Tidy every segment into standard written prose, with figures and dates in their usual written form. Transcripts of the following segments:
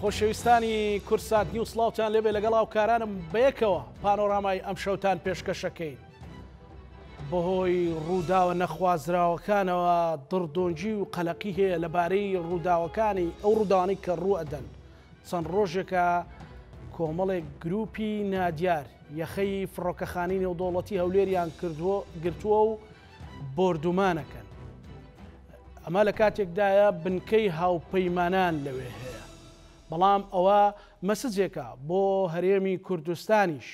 خۆشەویستانی کوردسات نیوز سڵاوتان لێبێ لەگەڵ هاوکارانم بەیەکەوە پانۆرامای ئەمشەوتان پێشکەشەکەین. بەهۆی ڕووداوە نەخوازراوەکانەوە دڕدۆنگی و قەلەقی هەیە لەبارەی ڕووداوەکانی ئەو ڕووداوانەی کە ڕووئەدەن. چەند ڕۆژێکە کۆمەڵێک گروپی نادیار یەخەی فڕۆکەخانەی نێودەوڵەتی هەولێریان کردووە گرتووە و بۆردومانەکەن. ئەمە لە کاتێکدایە بنکەی هاوپەیمانان لەوێ هەیە. بەڵام ئەوە مەسجێکە بۆ هەرێمی کوردستانیش.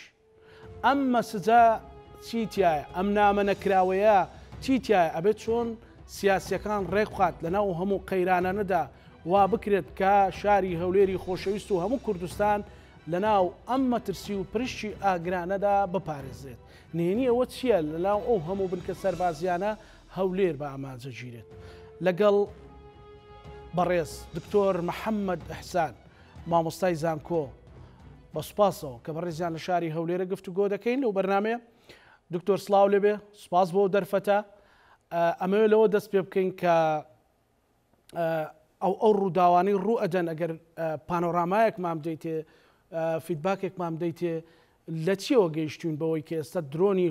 ئەم مەسجە چی تیایە؟ ئەم نامە نەکراوەیە چی تیایە؟ ئەبێت چۆن سیاسیەکان ڕێکبخات لەناو هەموو قەیرانانەدا وا بکرێت کە شاری هەولێری خۆشەویست و هەموو کوردستان لەناو ئەم مەترسی و پرشکی ئاگرانەدا بپارێزرێت؟ نهێنی ئەوە چییە لەناو ئەو هەموو بنکە سەربازیانە هەولێر بە ئامانجەگیرێت؟ لەگەڵ بەڕێز دکتۆر محەممەد ئیحسان مامۆستای زانکۆ بە سوپاسەوە کە بەڕێزیان لە شاری هەولێرە گفتوگۆ دەکەین لەو بەرنمەیە دکتۆر سڵاو لێبێ سوپاس بۆ دەرفەتە ئەمەوێ لەوە دەست پێ بکەین کە ئەو ئەو ڕووداوانەی ڕوو ئەدەن ئەگەر پانۆرامایەکمان بدەیتێ فیدباکێکمان بدەیتێ لە چیەوە گەیشتوین بەوەی کە ئێستا درۆنی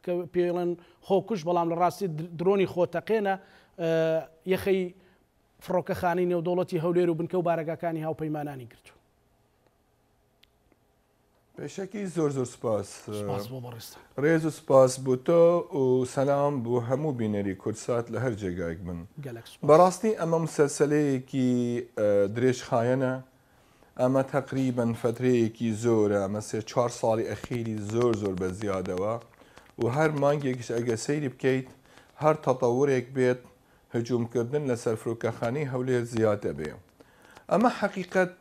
کە پێڵێن خۆکوش بەڵام لە ڕاستی درۆنی خۆتەقێنە یەخەی فڕۆکەخانەی نێودەوڵەتی هەولێر و بنکە و بارەگاکانی هاوپەیمانانی گرتوو. پێشەکی زۆر زۆر سپاس. سپاس بۆ بەڕێزتان. ڕێز و سپاس بۆ تۆ و سەلام بۆ هەموو بینەری کوردسات لە هەر جێگایەک بن. گەلەک سپاس. بەڕاستی ئەمە مسەلسەلەیەکی درێژخایەنە، ئەمە تەقریبەن فەترەیەکی زۆرە، ئەمە سێ چوار ساڵی ئەخیری زۆر زۆر بە زیادەوە و هەر مانگێکیش ئەگەر سەیری بکەیت هەر تەتەورێک بێت هجوم کردن لەسەر فرۆکەخانەی هەولێر زیاد دەبێ ئەمە حەقیقەت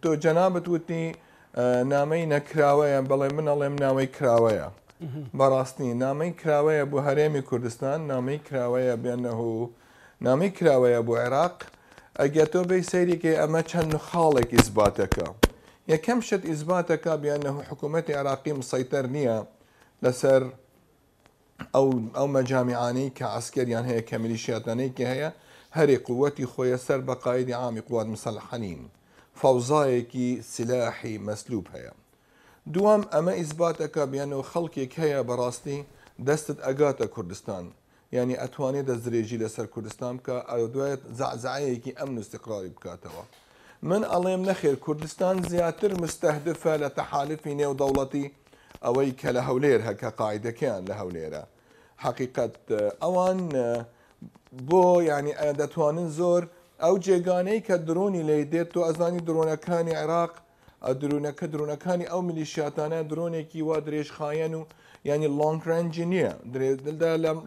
تۆ جەنابت وتی نامەی نەکراوەیە بەڵێ من ئەڵێم ناوەی کراوەیە بەڕاستی نامەی کراوەیە بۆ هەرێمی کوردستان نامەی کراوەیە بێنەه و نامەی کراوەیە بۆ عێراق ئەگەر تۆ بێی سەیریکەی ئەمە چەند خاڵێک ئیسباتەکە یەکەم شت ئیسباتەکە بێنەه حکوومەتی عێراقی مسەیتەر نییە لەسەر ئەو ئەو مەجامیعانەی کە عەسکەریان هەیە کە میلیشیاتانەی کە هەیە هەرێ قووەتی خۆیە سەر بە قایدی عامی قوات مسەلحە نین فەوزایەکی سلاحی مەسلوب هەیە دووەم ئەمە ئیسبات ئەکا بیانەوە خەڵکێک هەیە بەڕاستی دەستت ئەگاتە کوردستان یانی ئەتوانێ دەستدرێژی لەسەر کوردستان بکا ئەدوایەت زەعزەعەیەکی ئەمن و ئیستیقراری بکاتەوە من ئەڵێم نەخێر کوردستان زیاتر مستهدفە لە تەحالفی نێودەوڵەتی ئەوەی کە لە هەولێر هە کە قاعیدەکەیان لە هەولێرە حەقیقەت ئەوان بۆ یعنی دەتوانن زۆر ئەو جێگانەی کە درۆنی لێ دێت تۆ ئەزانی درۆنەکانی عێراق درونەکە درونەکانی ئەو میلیشیاتانە درۆنێکی وا درێژخایەن و ینی long range ی نییە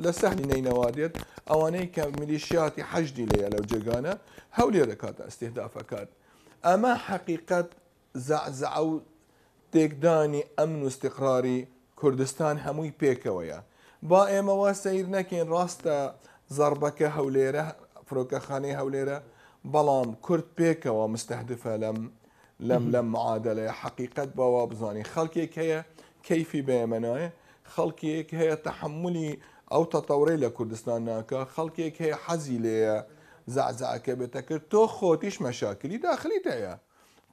لە سەهلی نەینەوا دێت ئەوانەی کە میلیشیاتی حەشدی لێیە لەو جێگانە هەولێر دەکاتە ئیستیهدافەکات ئەمە حەقیقەت زەعزەعە و تێکدانی ئەمن و ئیستیقراری کوردستان هەمووی پێکەوەیە. با ئێمە وا سەیر نەکەین ڕاستە زەڕبەکە هەولێرە، فرۆکەخانەی هەولێرە، بەڵام کورد پێکەوە مستهدفە لەم لەم لەم معادەلەیە. حەقیقەت با وا بزانین خەڵکێک هەیە کەیفی بە ئێمە نایە، خەڵکێک هەیە تەحەمولی ئەو تەتەورەی لە کوردستان ناکا، خەڵکێک هەیە حەزی لێیە زەعزەعەکە بێتە کرد، تۆ خۆتیش مەشاکلی داخلیت هەیە.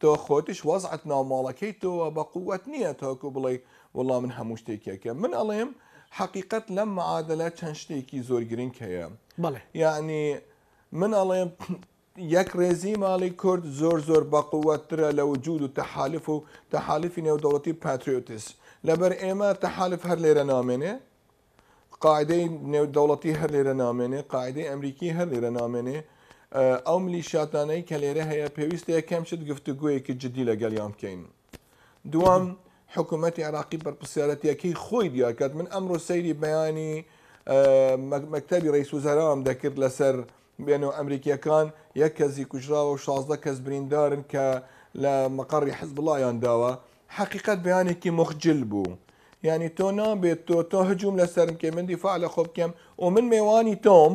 تۆ خۆتیش وەزعت ناو ماڵەکەی تۆوە بە قوت نییە تاکو بڵێی وەڵا من هەموو شتێکی ئەکەم من ئەڵێم حەقیقەت لەم معادلە چەند شتێکی زۆر گرنگ هەیە بەڵێ یعنی من ئەڵێم یەک ڕێزی ماڵی کورد زۆر زۆر بەقوەترە لە وجود و تەحالف و تەحالفی نێودەوڵەتی patriots لەبەر ئێمە تەحالف هەر لێرە نامێنێ قاعدەی نێودەوڵەتی هەر لێرە نامێنێ، قاعدەی ئەمریکی هەر لێرە نامێنێ، ئەو ملیشیاتانەی کە لێرە هەیە پێویستە یەکەم شت گفتوگۆیەکی جدی لەگەڵیان بکەین. دووەم حکوومەتی عێراقی بەرپرسیارەتیەکەی خۆی دیارکات. من ئەمڕۆ سەیری بەیانی مەکتەبی ڕئیس وزەرام دەکرد لەسەر بێنەوە ئەمریکیەکان یەک کەسی کوژراوە و 16 کەس بریندارن کە لە مەقەڕی حزبوڵایان داوە. حەقیقەت بەیانێکی موخجل بوو یانی تۆ نابێت تۆ تۆ هجوم لەسەرم بکەی من دیفاع لە خۆ بکەم و من مێوانی تۆم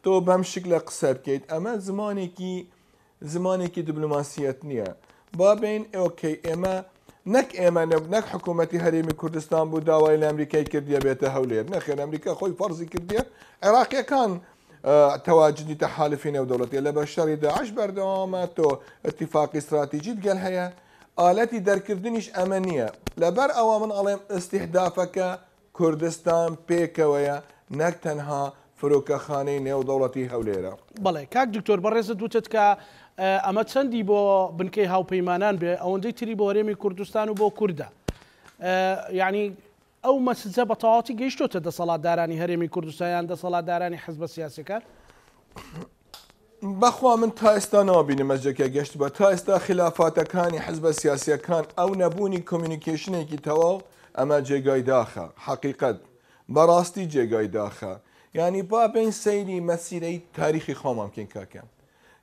تۆ بەم شکلە قسە بکەیت ئەمە زمانێکی زمانێکی دیبلۆماسیەت نییە با بین okay ئێمە نەک ئێمە نەک حکوومەتی هەرێمی کوردستان بوو داوای لە ئەمریکای کردیە بێتە هەولێر نەخێر ئەمریکا خۆی فەرزی کردیە عێراقیەکان. تەواجدی تەحالفی نێودەوڵەتیە لەبەر شەڕی داعش بەردەوامە تۆ ئیتیفاقی ستراتیجیت گەل هەیە ئالەتی دەرکردنیش ئەمە نییە لەبەر ئەوە من ئەڵێم ئیستیهدافەکە کوردستان پێکەوەیە نەک تەنها فرۆکەخانەی نێودەوڵەتی هەولێرە. بەڵێ کاک دکتۆر بەڕێزت وتت کە ئەمە چەندی بۆ بنکەی هاوپەیمانان بێ ئەوەندەی تری بۆ هەرێمی کوردستان و بۆ کوردە یعنی ئەو مەسجە بە تەواوەتی گەیشتۆتە دەسەڵاتدارانی هەرێمی کوردستان یان دەسەڵاتدارانی حزبە سیاسیەکان؟ بەخوا من تا ئێستا نابینم مەسجەکە گەشتبا، تا ئێستا خیلافاتەکانی حزبە سیاسیەکان ئەو نەبوونی communication ێکی تەواو ئەمە جێگای داخە حەقیقەت بەڕاستی جێگای داخە یانی با بێین سەیری مەسیرەی تاریخی خۆمان بکەین کاکە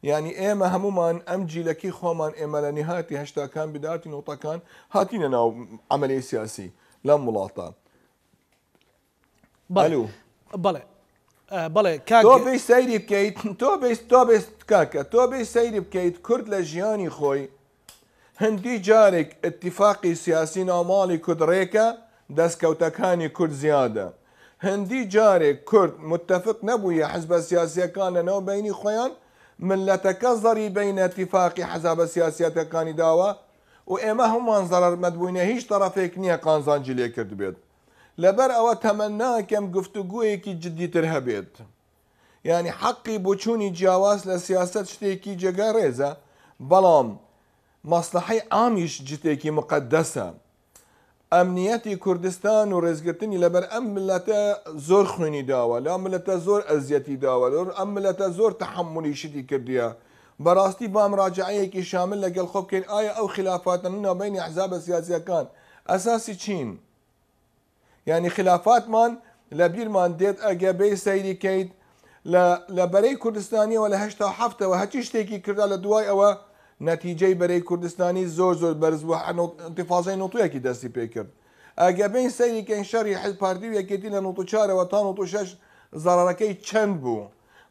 یانی ئێمە هەموومان ئەم جیلەکەی خۆمان ئێمە لە نیهایەتی هەشتاکان بداتی نۆتەکان هاتینە ناو عەمەلیەی سیاسی لەم وڵاتە. بەڵێ بەڵێ بەڵێ کاک تۆ بێی سەیری بکەیت تۆ بێی تۆ بێی کاکە تۆ بێی سەیری بکەیت کورد لە ژیانی خۆی هەندی جارێک ئیتیفاقی سیاسی ناو ماڵی کورد ڕێکە دەستکەوتەکانی کورد زیادە هەندی جارێک کورد متفق نەبوویە حزبە سیاسیەکان لە ناو بەینی خۆیان ملەتەکە زەریبەی نەتیفاقی حزابە سیاسیەتەکانی داوە و ئێمە هەموومان زەرەرمەند بووینە هیچ تەڕەفێک نییە قازانجی لێ کردبێت لەبەر ئەوە تەمەناکەم گفتوگۆیەکی جدیتر هەبێت یانی حەقی بۆچوونی جیاواز لە سیاسەت شتێکی جێگای ڕێزە بەڵام مەسلەحەی عامیش جتێکی مقەدەسە. ئەمنیەتی کوردستان و ڕێزگرتنی لەبەر ئەم ملەتە زۆر خوێنی داوە، لەم ملەتە زۆر ئەزیەتی داوە، ئەم ملەتە زۆر تەحەمولی شتی کردیە. بەڕاستی با مراجەعەیەکی شامل لەگەڵ خۆ بکەین ئایا ئەو خیلافاتانە ناوبەینی ئەحزابە سیاسیەکان ئەساسی چین؟ یانی خلافاتمان لە بیرمان دێت ئەگە بێی سەیری کەیت لە لە بەرەی کوردستانیەوە لە 87ەوە هەچی شتێکی کردا لە دوای ئەوە نەتیجەی بەرەی کوردستانی زۆر زۆر بەرز بوو انتفاضەی نۆتویەکی دەستی پێ کرد ئەگە بێین سەیری کەین شەڕی حزب پارتی و یەکێتی لە 94ەوە تا 96 زەڕەرەکەی چەند بوو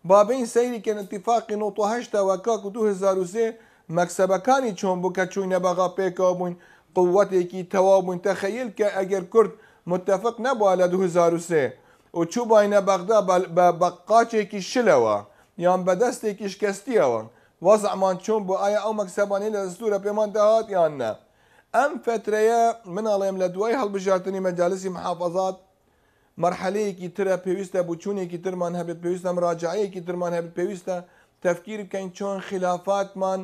با بێین سەیری کەین ئیتیفاقی 98ەوە کاکو 2003 مەکسەبەکانی چۆن بوو کە چووینە بەغا پێکەوە بووین قوەتێکی تەواو بووین تەخەیل کە ئەگەر کورد متەفق نەبوایە لە 2003 و چووباینە بەغدا بە بە بە قاچێکی شلەوە یان بە دەستێکی شکەستیەوە وەزعمان چۆن بوو ئایا ئەو مەکسەبانەی لە دەستورە پێمان دەهات یان نە ئەم فەترەیە من ئەڵێم لە دوای هەڵبژارتنی مەجالسی محافەزات مەرحەلەیەکی ترە پێویستە بوچونێکی ترمان هەبێت پێویستە مراجعەیەکی ترمان هەبێت پێویستە تەفکیر بکەین چۆن خلافاتمان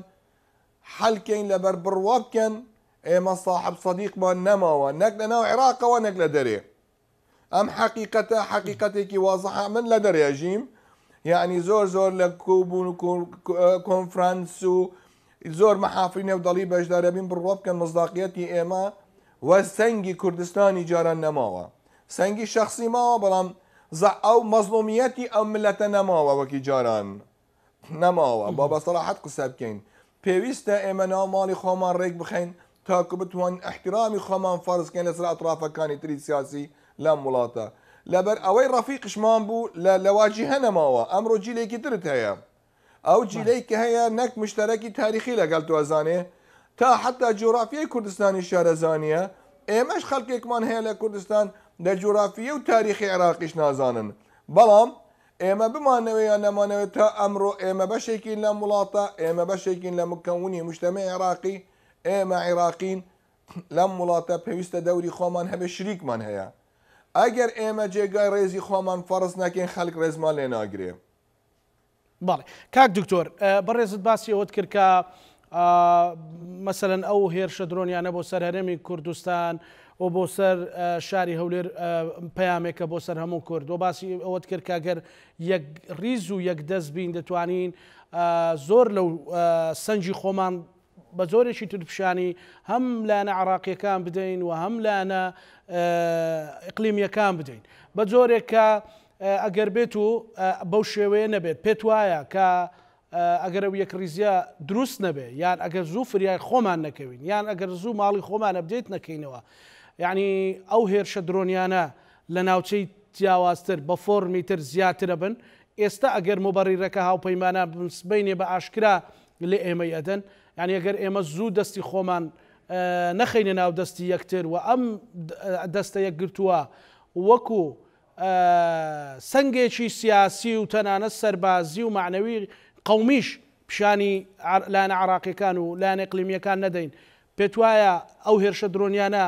حەل کەین لەبەر بڕوا بکەن ئێمە ساحب سەدیقمان نەماوە نەک لە ناو عێراقەوە نەک لە دەرێ ئەم حەقیقەتە حەقیقەتێکی وازحە من لە دەرێ ئەژیم یعنی زۆر زۆر لە کۆبوون و کۆنفرانس و زۆر مەحافلی نێودەڵی بەشدارەبین بڕوا بکەن مزداقیەتی ئێمە و سەنگی کوردستانی جاران نەماوە سەنگی شەخسی ماوە بەڵام زە ئەو مەزڵومیەتی ئەو ملەتە نەماوە وەکی جاران نەماوە با بە سەراحەت قسە بکەین پێویستە ئێمە ناو ماڵی خۆمان ڕێک بخەین تاکو بتوانین ئیحترامی خۆمان فەرز کەین لەسەر ئەترافەکانی تری سیاسی لەم وڵاتە لەبەر ئەوەی ڕەفیقشمان بوو لە لە واجیهە نەماوە ئەمڕۆ جیلێکی ترت هەیە ئەو جیلەی کە هەیە نەک مشتەرەکی تاریخی لەگەڵ تۆ ئەزانێ تا حەتا جوغرافیای کوردستانیش شارەزا نییە، ئێمەش خەڵکێکمان هەیە لە کوردستان لە جوغرافیە و تاریخی عێراقیش نازانن، بەڵام ئێمە بمانەوێ یان نەمانەوێ تا ئەمڕۆ ئێمە بەشێکین لەم وڵاتە، ئێمە بەشێکین لە مکەونی مجتەمعی عێراقی، ئێمە عێراقین لەم وڵاتە پێویستە دەوری خۆمان هەبێ شریکمان هەیە. ئەگەر ئێمە جێگای ڕێزی خۆمان فەرز نەکەین خەلک ڕێزمان لێ ناگرێ. بەڵێ کاک دکتۆر بەڕێزت باسی ئەوەت کرد کە مەسەلەن ئەو هێرشە درۆنیانە بۆ سەر هەرێمی کوردستان و بۆ سەر شاری هەولێر پەیامێکە بۆ سەر هەموو کورد و باسی ئەوەت کرد کە گەر یەک ڕیز و یەک دەست بین دەتوانین زۆر لەو سەنگی خۆمان بە جۆرێکی تر پیشانی هەم لایەنە عراقیەکان بدەین و هەم لایەنە ئیقلیمیەکان بدەین بە جۆرێک کە ئەگەر بێت و بەو شێوەیە نەبێت پێت وایە کە ئەگەر ئەو یەکڕیزیە دروست نەبێ یان ئەگەر زوو فریای خۆمان نەکەوین یان ئەگەر زوو ماڵی خۆمان update نەکەینەوە یعنی ئەو هێرشە درۆنیانە لە ناوچەی جیاوازتر بە فۆرمی تر زیاترە بن ئێستا ئەگەر موبەڕیرەکە هاوپەیمانان بن سبەینێ بە ئاشکرا لێ ئێمەی ئەدەن یعنی ئەگەر ئێمە زوو دەستی خۆمان نەخەینە ناو دەستی یەکتر و ئەم دەستە یەکگرتووە وەکو. سەنگێکی سیاسی و تەنانەت سەربازی و مەعنەوی قەومیش پیشانی لایەنە عێراقیەکان و لایەنە ئیقلیمیەکان نەدەین، پێتوایە ئەو هێرشە درۆنیانە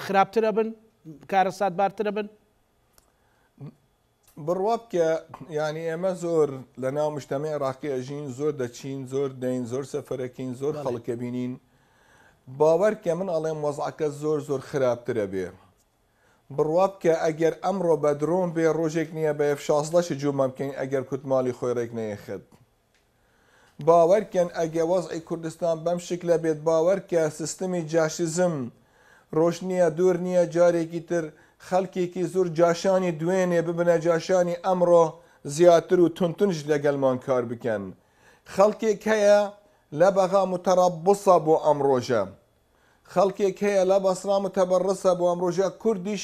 خراپتر ئەبن، کارەساتبارتر ئەبن؟ بڕوا بکە یانی ئێمە زۆر لە ناو مجتەمەی عێراقی ئەژین، زۆر دەچین، زۆر دەین، زۆر سەفەرەکەین، زۆر خەڵک ئەبینین، باوەر کە من ئەڵێم وەزعەکە زۆر زۆر خراپترە بێ. بڕوا بکە ئەگەر ئەمڕۆ بە درۆن بێ ڕۆژێک نییە بە ئێف 16 هجوومان بکەین ئەگەر کورد ماڵی خۆی ڕێک نەیەخت. باوەرکەن ئەگە وەزعی کوردستان بەم شکلە بێت باوەرکە سیستمی جاشیزم ڕۆژ نیە دوور نیە جارێکی تر خەلکێکی زور جاشانی دوێنێ ببنە جاشانی ئەمڕۆ زیاتر و توندترش لەگەلمان کار بکەن خەلکێک هەیە لە بەغا متەڕەبوسە بۆ ئەم ڕۆژە خەڵکێک هەیە لە بەسڕا متەبەڕسە بۆ ئەم ڕۆژە کوردیش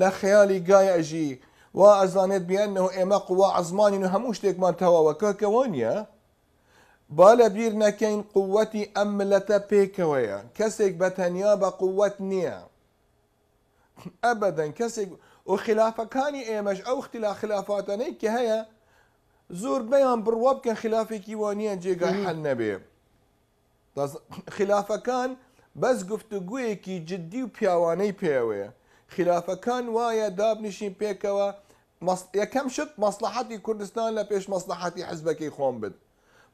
لە خەیاڵی گای ئەژی وا ئەزانێت بێنەوە ئێمە قووا عەزمانین و هەموو شتێکمان تەواوە کاکە وانیە با لە بیر نەکەین قووەتی ئەم ملەتە پێکەوەیە کەسێک بە تەنیا بە قووەت نییە ئەبەدەن کەسێک و خلافەکانی ئێمەش ئەو اختلا خلافاتانەی کە هەیە زۆربەیان بڕوا بکەن خلافێکی وانیە جێگای حەل نەبێ خیلافەکان بەس گفتوگویەکی جدی و پیاوانەی پێوەیە خیلافەکان وایە دابنیشین پێکەوە یەکەم شت مەسڵەحەتی کوردستان لە پێش مەسڵەحەتی حزبەکەی خۆم بت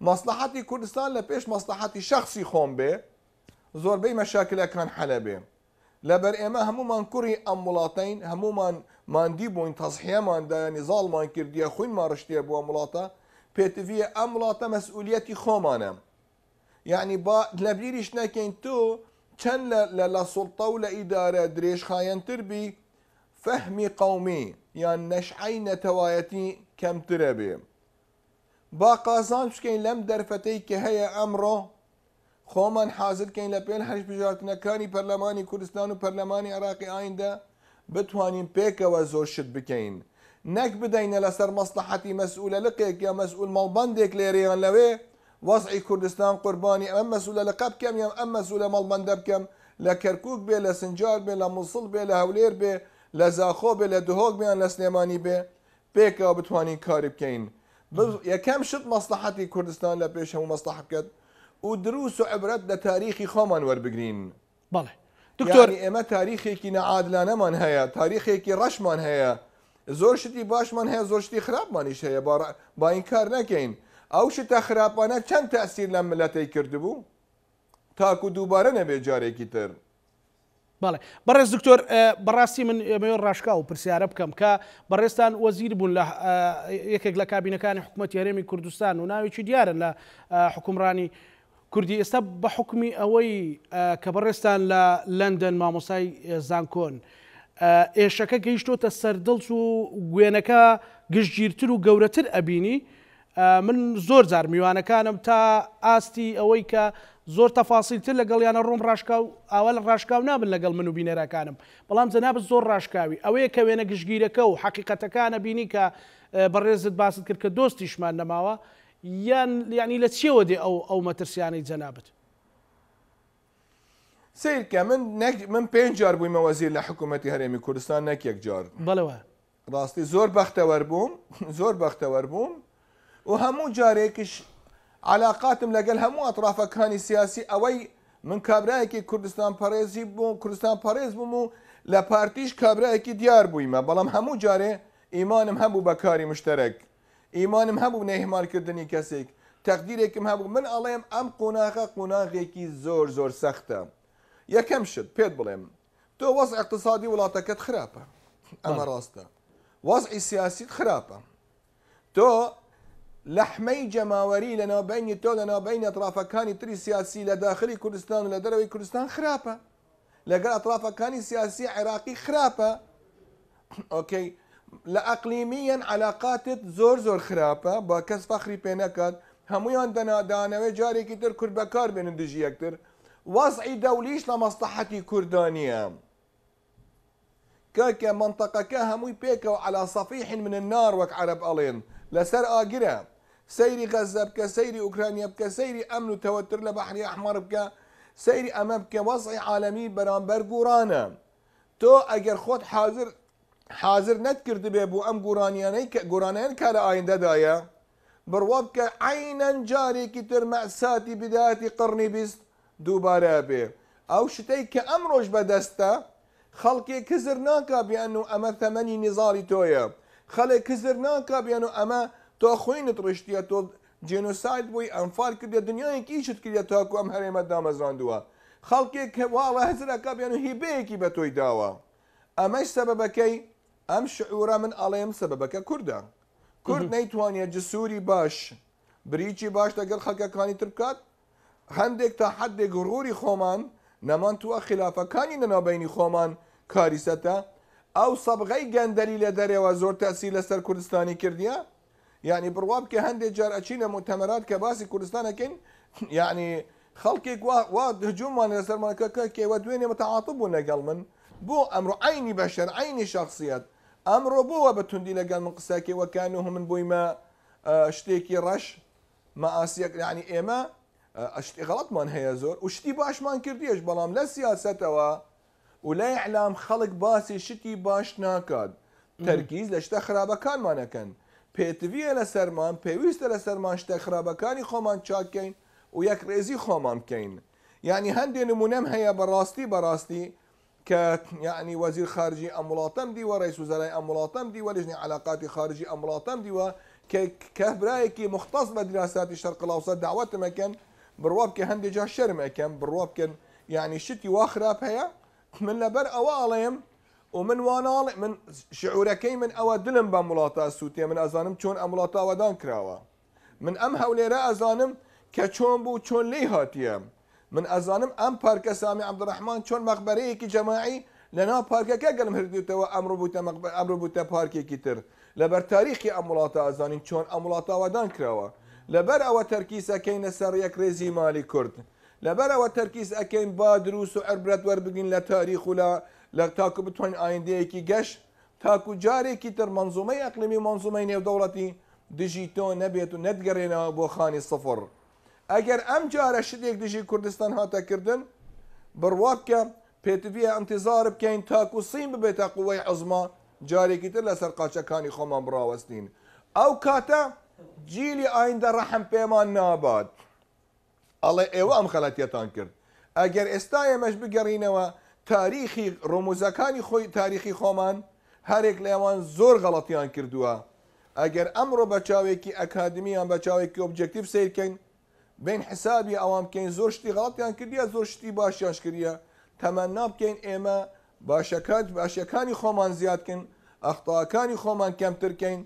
مەسڵەحەتی کوردستان لە پێش مەسڵەحەتی شەخسی خۆم بێ زۆربەی مەشاکلەکان حەلە بێ لەبەر ئێمە هەموومان کوڕی ئەم وڵاتەین هەموومان ماندی بووین تەزحیەمان دایە نیزاڵمان کردیە خوینمان ڕشتیە بۆ ئەم وڵاتە پێتڤیە ئەم وڵاتە مەسئولیەتی خۆمانە یەعنی با لەبیریش نەکەین تۆ چەند لە لە لە سوڵتە و لە ئیدارە درێژخایەنتر بی فەهمی قەومی یان نەشعەی نەتەوایەتی کەمترە بێ. با قازانج بکەین لەم دەرفەتەی کە هەیە ئەمڕۆ خۆمان حازر کەین لە پێل هەشبژارتنەکانی پەرلەمانی کوردستان و پەرلەمانی عێراقی ئایندە بتوانین پێکەوە زۆر شت بکەین نەک بدەینە لەسەر مەسڵەحەتی مەسئولە لقێک یا مەسئول مەڵبەندێک لێرە یان لەوێ وەزعی کوردستان قوربانی ئەم مەسئولە لقە بکەم یان ئەم مەسئولە مەڵبەندە بکەم لە کەرکوک بێ لە سنجار بێ لە موسڵ بێ لە هەولێر بێ لە زاخۆ بێ لە دهۆک بێ یان لە سلێمانی بێ پێکەوە بتوانین کاری بکەین یەکەم شت مەسڵەحەتی کوردستان لە پێش هەموو مەسڵەحە بکەت و دروس و عبرەت لە تاریخی خۆمان وەربگرین. بەڵێ دکتۆر. یانی ئێمە تاریخێکی ناعادلانەمان هەیە، تاریخێکی ڕەشمان هەیە، زۆر شتی باشمان هەیە، زۆر شتی خراپمانیش هەیە، با با ئینکار نەکەین. ئەو شتە خراپانە چەند تەئسیر لەم مللەتەی کردبوو تاکو دووبارە نەبێت جارێکی تر. بەڵێ بەڕێز دکتۆر بەڕاستی من ئێمەوێ ڕاشکاو پرسیارە بکەم کە بەڕێزتان وەزیر بوون لە یەکێک لە کابینەکانی حکوومەتی هەرێمی کوردستان و ناوێکی دیارن لە حکومڕانی کوردی ئێستا بە حوکمی ئەوەی کە بەڕێزتان لە لەندەن مامۆستای زانکۆن ئێشەکە گەیشتۆتە سەر دڵت و وێنەکە گشتگیرتر و گەورەتر ئەبینی من زۆر جار میوانەکانم تا ئاستی ئەوەی کە زۆر تەفاسیلتر لەگەڵیانە ڕۆم ڕاشکاو ئاوا لە ڕاشکاو نابن لەگەڵ من و بینەرەکانم بەڵام جەنابت زۆر ڕاشکاوی ئەوەیە کە وێنە گشتگیرەکە و حەقیقەتەکانە بینی کە بەڕێزت باست کرد کە دۆستیشمان نەماوە یان یانی لە چیەوە دێ ئەو ئەو مەترسیانەی جەنابت؟ سەیر کە من نەک من پێنج جار بوویمە وەزیر لە حکوومەتی هەرێمی کوردستان نەک یەک جار. بەڵێ وایە. ڕاستی زۆر بەختەوەر بووم زۆر بەختەوەر بووم و هەموو جارێکیش علاقاتم لەگەل هەموو ئەطرافەکانی سیاسی ئەوەی من کابرایەکی کوردستان پەڕێزی بووم کوردستان پەڕێز بووم و لە پارتیش کابرایەکی دیار بوویمە بەڵام هەموو جارێ ئیمانم هەبوو بە کاری مشتەرەک ئیمانم هەبوو نە ئیهمال کردنی کەسێک، تەقدیرێکم هەبوو، من ئەڵێم ئەم قۆناغە قۆناغێکی زۆر زۆر سەختە، یەکەم شت پێت بڵێم تۆ وەزع اقتصادی وڵاتەکەت خراپە، ئەمە ڕاستە، وەزعی سیاسیت خراپە، تۆ لەحمەی جەماوەری لە ناوبەینی تۆ لە ناوبەینی ئەترافەکانی تری سیاسی لە داخلی کوردستان و لە دەرەوەی کوردستان خراپە، لەگەڵ ئەترافەکانی سیاسی عێراقی خراپە ئۆکەی لە ئەقلیمیەن علاقاتت زۆر زۆر خراپە با کەس فەخری پێ نەکات هەمویان دەنا دانەوێ جارێکی تر کورد بەکار بێنن دژی یەکتر وەزعی دەولیش لە مەسڵەحەتی کوردا نییە کاکە مەنتەقەکە هەمووی پێکەوە علی صفیح من النار وەک عەرەب ئەڵێن لەسەر ئاگرە سەیری غەزە بکە سەیری ئۆکرانیا بکە سەیری ئەمن و تەوەتر لە بەحری ئەحمەر بکە سەیری ئەمە بکە وەزعی عالەمی بەرامبەر گوڕانە تۆ ئەگەر خۆت حازر. حازر نەتکردبێ بۆ ئەم گۆرانیانەی کە گۆرانیان کە لە ئایندەدایە بڕوا بکە عەینەن جارێکی تر مەئساتی بدایەتی قەڕنی 20 دووبارە ئەبێ. ئەو شتەی کە ئەمڕۆش بەدەستە خەڵکێک هزر ناکا بێنو ئەمە ثەمەنی نیزاڵی تۆیە خەڵێک هزر ناکا بێنو ئەمە تۆ خوینت ڕشتیە تۆ جینۆساید بووی ئەنفال کردیە دنیایەک ئیشت کردیە تاکو ئەم هەرێمەت دامەزراندووە خەڵکێک واڵە هزر ئەکا بێنو هیبەیەکی بە تۆی داوە ئەمەش سەبەبەکەی ئەم شعورە من ئەڵێم سەبەبەکە کوردە کورد نەیتوانیە جسوری باش بریکی باش لەگەڵ خەڵکەکانی تر بکات هەندێک تا حەدێک غروری خۆمان نەمانتووە خیلافەکانی لە ناوبەینی خۆمان کاریسەتە ئەو سەبغەی گەندەلی لە دەرەوە زۆر تەئسیر لەسەر کوردستانی کردیە یعنی بڕوا بکە هەندێک جار ئەچینە موتەمەرات کە باسی کوردستان ئەکەین یعنی خەڵکێک وا وا هجوممان لەسەرمان کە کە کێوە دوێنێ متعاطف بوون لەگەڵ من بۆ ئەمڕۆ عەینی بەشەر عەینی شخصیت ئەمڕۆ بۆ وا بە توندی لەگەڵ من قسەکەی وەکانه من بوویمە شتێکی ڕەش مەئاسیەک یانی ئێمە شتی غەڵەتمان هەیە زۆر و شتی باشمان کردیش بەڵام لە سیاسەتەوە و لە ئیعلام خەڵک باسی شتی باش ناکات تەرکیز لە شتە خراپەکانمان ئەکەن پێتڤیە لەسەرمان پێویستە لەسەرمان شتە خراپەکانی خۆمان چاککەین و یەک ڕێزی خۆمان بکەین یعنی هەندێ نمونەم هەیە بەڕاستی بەڕاستی کە یەعنی وەزیر خارجی ئەم وڵاتەم دیوە، رئیس وزرای ئەم وڵاتەم دیوە، لیژنەی عەلاقاتی خارجی ئەم وڵاتەم دیوە، کە کابرایەکی موختەس بە دیراساتی شەرق الاوسط دەعوەتم ئەکەن، بڕوا بکە هەندێ جار شەرم ئەکەم، بڕوا بکەن یەعنی شتی وا خراپ هەیە، من لەبەر ئەوە ئەڵێم و من وا ناڵێم، من شعورەکەی من ئەوە دلم بەم وڵاتە ئەسووتێ، من ئەزانم چۆن ئەم وڵاتە ئاوەدان کراوە. من ئەم هەولێرە ئەزانم کە چۆن بوو چۆن لێی هاتیە من ئەزانم ئەم پارکە سامی عەبدولڕەحمان چۆن مەقبەرەیەکی جەماعی لەناو پارکەکە گەلم هردیتەوە ئەمڕۆ بووتە مەقبە ئەمڕۆ بووتە پارکێکی تر لەبەر تاریخی ئەم وڵاتە ئەزانین چۆن ئەم وڵاتە ئاوەدان کراوە لەبەر ئەوە تەرکیز ئەکەینە سەر یەکڕێزی مالی کورد لەبەر ئەوە تەرکیز ئەکەین با دروس و عبرەت وەربگرین لە تاریخ و لە لە تاکو بتوانین ئایندەیەکی گەش تاکو جارێکی تر مەنزومەی ئەقلیمی و مەنزومەی نێودەوڵەتی دژی تۆ نەبێت و نەتگەرێنەوە بۆ خانی سفر. ئەگەر ئەم جارە شتێک دژی کوردستان هاتە کردن، بڕوا بکە پێتڤیە ئینتیزار بکەین تاکو سین ببێتە قوەی عوزما جارێکی تر لەسەر قاچەکانی خۆمان بڕاوەستین. ئەو کاتە جیلی ئایندە ڕەحم پێمان نابات. ئەڵێ ئێوە ئەم خەلەتیەتان کرد. ئەگەر ئێستا ئێمەش بگەڕینەوە تاریخی ڕموزەکانی خۆی تاریخی خۆمان هەرێک لەوان زۆر غەڵەتیان کردووە. ئەگەر ئەمڕۆ بە چاوێکی ئەکادمی یان بە چاوێکی ئۆبجێکتیڤ سەیر کەین بین حسابی ئەوان بکەین زۆر شتی غەڵەتیان کردیە زۆر شتی باشیانش کردیە تەمەنا بکەین ئێمە باشەکان باشەکانی خۆمان زیاد کەین ئەخطاکانی خۆمان کەمتر کەین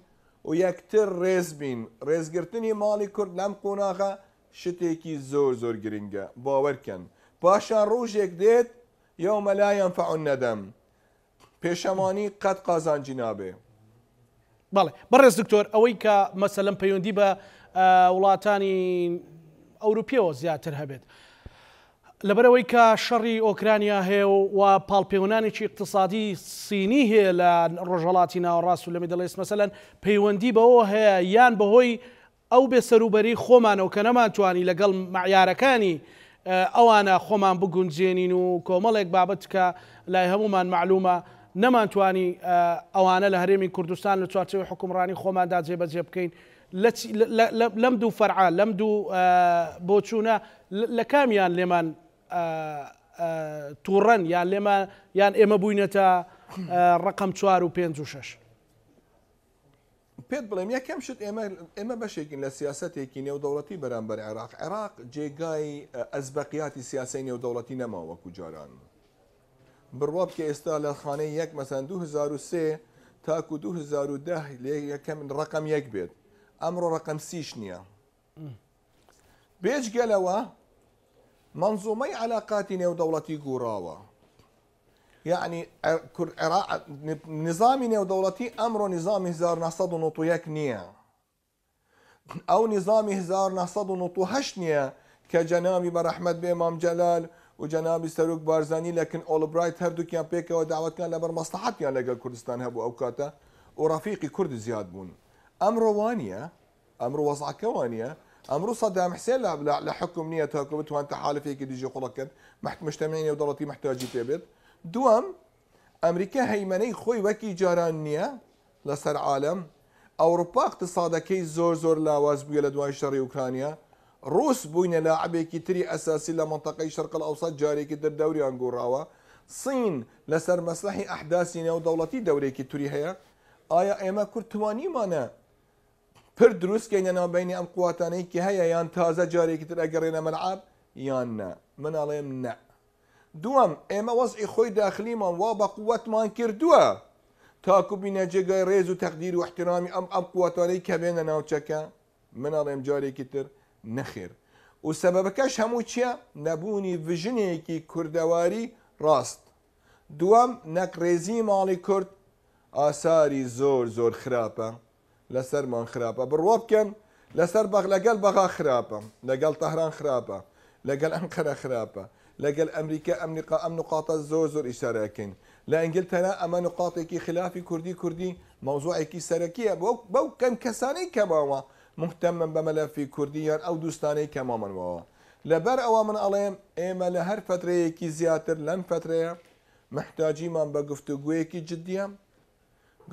و یەکتر ڕێز بین ڕێزگرتنی ماڵی کورد لەم قۆناغە شتێکی زۆر زۆر گرنگە باوەرکەن پاشان ڕۆژێک دێت یوم لا ينفع الندم پێشەمانی قەت قازانجی نابێ. بەڵێ بەڕێز دکتۆر ئەوەی کە مەسەلەن پەیوەندی بە وڵاتانی ئەوروپیەوە زیاتر هەبێت لەبەرئەوەی کە شەڕی ئۆکرانیا هەیە و پاڵپێوەنانێکی ئیقتسادی سینی هەیە لە ڕۆژهەڵاتی ناوەڕاست و لە Middle East مەسەلەن پەیوەندی بەوە هەیە یان بەهۆی ئەو بێ سەروبەری خۆمانەوە کە نەمانتوانی لەگەڵ مەعیارەکانی ئەوانە خۆمان بگونجێنین و کۆمەڵێک بابەت کە لای هەموومان مەعلومە نەمانتوانی ئەوانە لە هەرێمی کوردستان لە چوارچێوەی حوکمڕانی خۆماندا جێبەجێ بکەین لەم دوو فەرعە لەم دوو بۆچوونە لە کامیان لێمان تووڕەن یان لێمان یان ئێمە بووینەتە ڕقم چوار و پێنج و شەش؟ پێت بڵێم یەکەم شت ئێمە ئێمە بەشێکین لە سیاسەتێکی نێودەوڵەتی بەرامبەر عێراق عێراق جێگای ئەزبەقیاتی سیاسەی نێودەوڵەتی نەما وەکو جاران بڕوا بکە ئێستا لە خانەی یەک مەسەن 2003 تاکو 2010 لێ یەکەم ڕقم یەک بێت ئەمڕۆ ڕقم سیش نییە بێجگە لەوە منظومەی علاقاتی نێودەوڵەتی گوڕاوە یەعنی کورد عێراق نیزامی نێودەوڵەتی ئەمڕۆ نیزامی 1991 نییە ئەو نیزامی 1998 نییە کە جەنابی بە ڕەحمەت بێ مام جەلال و جەنابی سەرۆک بارزانی لە کن ئۆڵبرایت هەردووکیان پێکەوە داوەتکان لەبەر مەسڵەحەتیان لەگەڵ کوردستان هەبوو ئەو کاتە و ڕەفیقی کورد زیاد بوون ئەمڕۆ وانە ئەمڕۆ وەزعەکە وانیە ئەمڕۆ سەدام حسێن لە لە حوکم نییە تاکو بتوان تەحالفێکی دژی قوڵەکەن مەحت مجتەمعی نێودەوڵەتی محتاجی پێ بێت دووەم. ئەمریکا هەیمەنەی خۆی وەکی جاران نییە لەسەر عالەم، ئەوڕوپا اقتصادەکەی زۆر زۆر لاواز بوویە لە دوای شەڕی ئوکرانیا، ڕووس بووینە لاعبێکی تری ئەساسی لە مەنتەقەی شەرق الاوسط جارێکی تر دەوریان گۆڕاوە، صین لەسەر مەسرەحی ئەحداسی نێودەوڵەتی دەورێکی تری هەیە، ئایا ئێمە کورد توانیمانە پرد دروست کەینە ناوبەینی ئەم قواتانەی کە هەیە یان تازە جارێکی تر ئەگەڕێنە مەلعەب یان نا؟ من ئەڵێم نە. دووەم، ئێمە وەزعی خۆی داخلیمان وا بە قوەتمان کردووە تاکو بینە جێگای ڕێز و تەقدیر و ئیحترامی ئەم ئەم قوەتانەی کە بێنە ناوچەکە؟ من ئەڵێم جارێکی تر نەخێر. و سەبەبەکەش هەموو چیە؟ نەبوونی vision ێکی کوردەواری ڕاست. دووەم، نەکڕێزی ماڵی کورد ئاساری زۆر زۆر خراپە. لەسەرمان خراپە بڕوا بکەن لەسەر بەغ لەگەل بەغا خراپە لەگەڵ تەهران خراپە لەگەل ئەنقەرە خراپە لەگەل ئەمریکا ئەم نقا ئەم نقاتە زۆر زۆر ئیشارە ئەکەین لە ئینگلتەرا ئەمە نقاتێکی خلافی کوردی کوردی مەوزوعێکی سەرەکیە بۆ بەو کەم کەسانەی کە ماوە مهتەمن بە مەلەفی کوردی یان ئەو دوستانەی کە مامن واوە لەبەر ئەوە من ئەڵێم ئێمە لە هەر فەترەیەکی زیاتر لەم فەترەیە محتاجیمان بە گفتوگۆیەکی جدیە